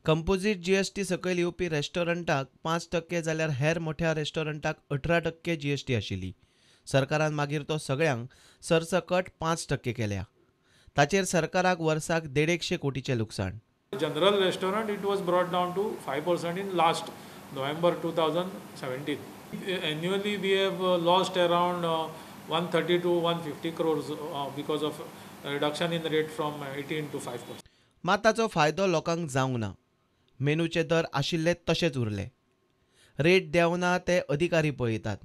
कंपोजीट GST सकयल येवपी रेस्टॉरंटाक 5% जाल्यार हेर मोठ्या रेस्टॉरंटाक 18% जीएसटी आशिल्ली. सरकारान मागीर तो सगळ्यांक सरसकट 5% केल्या. ताचेर सरकाराक वर्साक 150 कोटीचें लुकसाण. General restaurant it was brought down to 5% in last November 2017. Annually we have lost around 130 to 150 crores because of reduction in rate from 18 to 5%. मात ताचो फायदो लोकांक जावंक ना. मेनूचे दर आशिल्ले तशेच उरले. रेट देंवना ते अधिकारी पळयतात.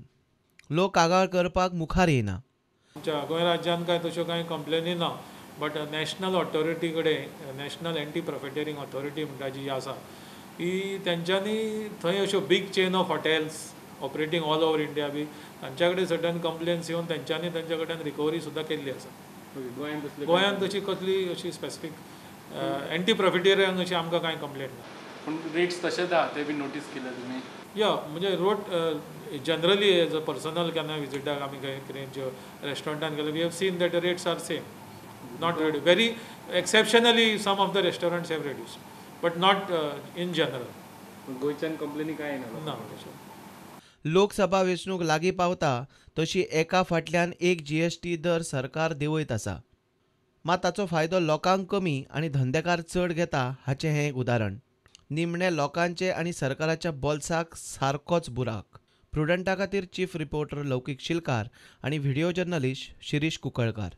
लोक कागाळ करपाक मुखार येना. आमच्या गोंय राज्यांत काय तश्यो कांय कंप्लेनी ना, बट नॅशनल ऑथॉरिटी कडेन, नॅशनल एंटी प्रॉफिटियरींग ऑथॉरिटी म्हणटा जी आसा ती, तेंच्यांनी थंय अश्यो big chain of hotels operating all over India बी तांच्या कडेन सर्टन कंप्लेन्स येवन तेंच्यांनी तांच्या कडल्यान रिकवरी सुद्दां केल्ली आसा. गोंयांत तशी कसली अशी स्पेसिफीक एंटी प्रॉफिटियरिंग अशी आमकां कांय कंप्लेन ना. पूण रेट्स तशेच आहा ते बी नोटीस केले तुमी? या, म्हणजे road generally as a personal केन्ना विजिटाक आमी खंय कितें रेस्टॉरंटान गेले, we have seen that rates are same, not reduce. Very exceptionally some of the restaurants have reduce, but not in general. गोंयच्यान कंप्लेनी कांय ना? ना. लोकसभा वेंचणूक लागीं पावता तशी एका फाटल्यान एक जीएसटी दर सरकार देंवयत आसा. मात ताचो फायदो लोकांक कमी आनी धंदेकार चड घेता हाचें हें एक उदाहरण. निमणे लोकांचे आनी सरकाराच्या बोल्साक सारकोच बुराक. प्रुडंटा खातीर चीफ रिपोर्टर लौकीक शिलकार आनी व्हिडिओ जर्नलिस्ट शिरीष कुंकळकार.